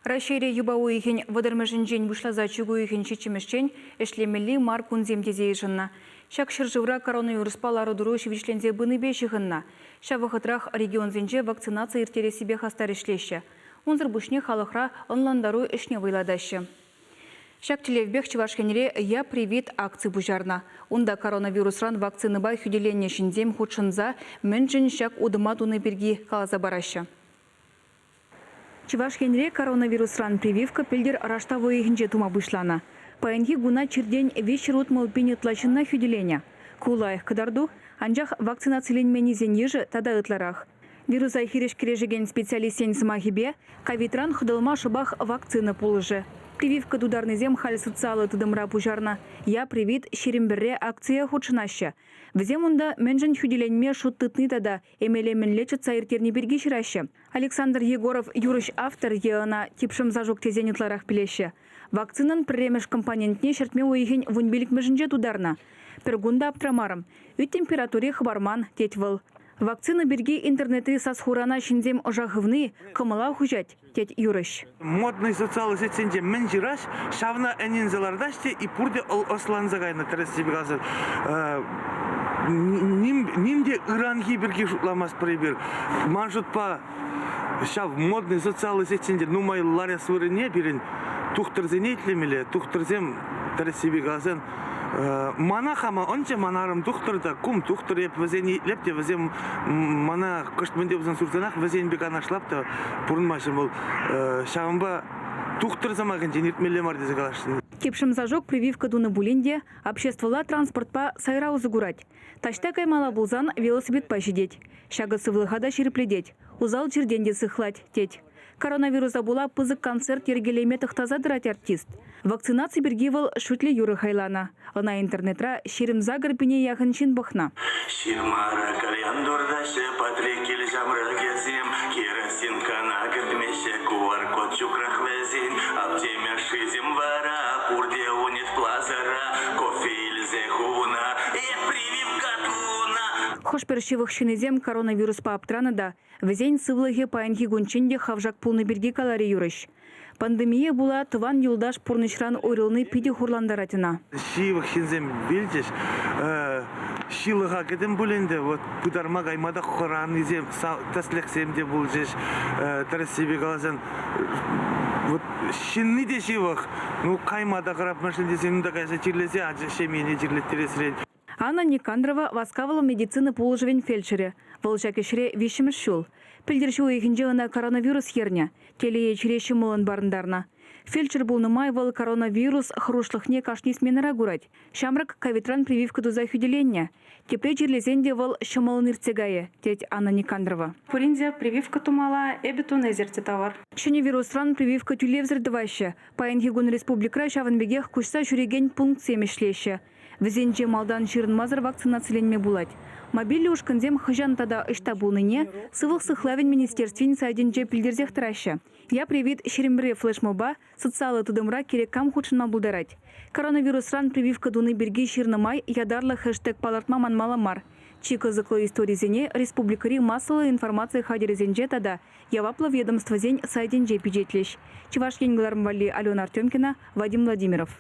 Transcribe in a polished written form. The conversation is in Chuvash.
Раҫҫейре юпа уйӑхӗн вӑтӑрмӗшӗнчен пуҫласа чӳк уйӑхӗн ҫиччӗмӗшчен ӗҫлемелли мар кунсем тесе йышӑннӑ. Ҫак ҫӗршывра коронавируспа лару-тӑру ҫивӗчленсе пынипе ҫыхӑннӑ. Ҫав вӑхӑтрах регионсенче вакцинаци ирттерессипе хастар ӗҫлеҫҫӗ. Унсӑр пуҫне халӑхра ӑнлантару ӗҫне вӑйлатаҫҫӗ. Ҫак тӗллевпех Чӑваш Енре Я привит акци пуҫарнӑ. Унта коронавирусран вакцинӑпа хӳтӗленнӗ ҫынсем хутшӑнса мӗншӗн ҫак утӑма туни пирки каласа параҫҫӗ. Чӑваш Енре коронавирусран прививка пӗлтӗр раштав уйӑхӗнче тума пуҫланӑ. Паянхи куна чиртен 360 пин ытла ҫынна хӳтӗленӗ. Ку лайӑх кӑтарту, анчах вакцинациленменнисен йышӗ тата ытларах. Вируса хирӗҫ кӗрешекен специалистсен сӑмахӗпе, ковидран хӑтӑлма шӑпах вакцина пулӑшӗ. Прививка тутарнисем халь социаллӑ тытӑмра пуҫарнӑ Я привит 21 акцие хутшӑнаҫҫӗ. Вӗсем унта мӗншӗн хӳтӗленме шут тытни тата эмеле мӗнле чӑтса ирттерни пирки ҫыраҫҫӗ. Александр Егоров юрӑҫ-автор е ӑна Типшӗм Сашук тесен ытларах пӗлеҫҫӗ. Вакцинӑн пӗрремӗш компонентне ҫӗртме уйӑхӗн вунпиллӗкмӗшӗнче тутарнӑ. Пӗр кун та аптрамарӑм. Ӳт температури хӑпарман, тет вӑл. Вакцина пирки интернетри сас-хурана ҫынсем ӑша хывни кӑмӑла хуҫать, тет юрӑҫ. Модный социаллӑ сетьсенче мӗн ҫыраҫ, ҫавна ӗненсе лартаҫ те и пурте ӑсланса кайнӑ тӗрӗссипе каласан. Ним те ыранхи пирки шутламастпӑр эпир. Ман шутпа, ҫав модный социаллӑ сетьсенче нумай ларас вырӑнне пирӗн тухтӑрсене итлемелле. Тухтӑрсем, тӗрӗссипе каласан, мана хама ӑнчӗ, ман арӑм тухтӑр та, кум тухтӑр, эп вӗсене итлеп те, вӗсем мана кӑшт мӗн те пулсан сурсанах вӗсен пек канашлап та пурӑнма ҫӑмӑл. Ҫавӑнпа тухтӑр сӑмахӗнчен иртмелле мар тесе каласшӑн. Типшӗм Сашук прививка тунӑ пулин те обществӑлла транспортпа сайра усӑ курать. Таҫта каймалла пулсан велосипедпа ҫитет. Ҫакӑ сывлӑха та ҫирӗплетет, усал чиртен те сыхлать, тет. Коронавируса пула пысӑк концерт йӗркелеме тӑхтаса тӑрать артист. Вакцинаци пирки вӑл шӳтлӗ юрӑ хайланӑ. Ӑна интернетра 28 пине яхӑн ҫын пӑхнӑ. Ҫырмара кальян туртаҫҫӗ, Патреккел ҫамрӑкӗсем, керосинкӑна кӗртмеҫҫӗ, QR-код ҫукрах вӗсен. Аптемяшшисем вара пурте унит плазӑра, кофе илсе хунӑ, эп прививка тунӑ. Хӑш-пӗр ҫывӑх ҫыннисем коронавируспа аптранӑ та Вӗсен сывлӑхӗ паянхи кунччен те хавшак пулнӑ пирки каларӗ юрӑҫ. Пандемие пула тӑван юлташ пурнӑҫран уйрӑлни питӗ хурлантарать ӑна. Ҫывӑх ҫынсем вилчӗҫ. Ҫылӑха кӗтӗм пуль ӗнтӗ. Вот пытарма кайма та хӑранисем, тӗслӗхсем те пулчӗҫ. Тӗрӗссипе каласан, вот ҫынни те ҫывӑх. Ну, кайма та хӑрап, мӗншӗн тесен унта кайса чирлесе ача ҫемьене чирлеттересрен. Анна Никандрова васкавлӑ медицина пулӑшӑвӗн фельдшерӗ. Вӑл ҫак ӗҫре виҫҫӗмӗш ҫул. Пӗлтӗр ҫу уйӑхӗнче ӑна коронавирус ернӗ. Телее чире ҫӑмӑллӑн парӑнтарнӑ. Фельдшер пулнӑ май вӑл коронавирус хӑрушлӑхне кашни сменӑра курать. Ҫамрӑк ковидран прививка туса хӳтӗленнӗ. Тепре чирлесен те вӑл ҫӑмӑллӑн иртсе кайӗ, тет Анна Никандрова. Пурин те прививка тумалла, эпӗ тунӑ эсир те тӑвӑр. Ҫӗнӗ вирусран прививка тӳлевсӗр тӑваҫҫӗ. Паянхи кун республикӑра ҫавӑн пекех куҫса ҫӳрекен пунктсем ӗҫлеҫҫӗ. Вӗсенче малтан ҫырӑнмасӑр вакцинациленме пулать. Мобильлӗ ушкӑнсем хӑҫан тата ӑҫта пулнине Сывлӑх сыхлавӗн министерствин сайтӗнче пӗлтерсех тӑраҫҫӗ. Я привит 21 флешмоба социаллӑ тытӑмра кирек кам хутшӑнма пултарать. Коронавирусран прививка туни пирки ҫырнӑ май ятарлӑ хэштег палӑртма манмалла мар. Чи кӑсӑклӑ историсене республикӑри массӑллӑ информаци хатӗрӗсенче тата яваплӑ ведомствӑсен сайтӗнче пичетлӗҫ. Чӑваш Ен кӑларӑм валли Алена Артемкина, Вадим Владимиров.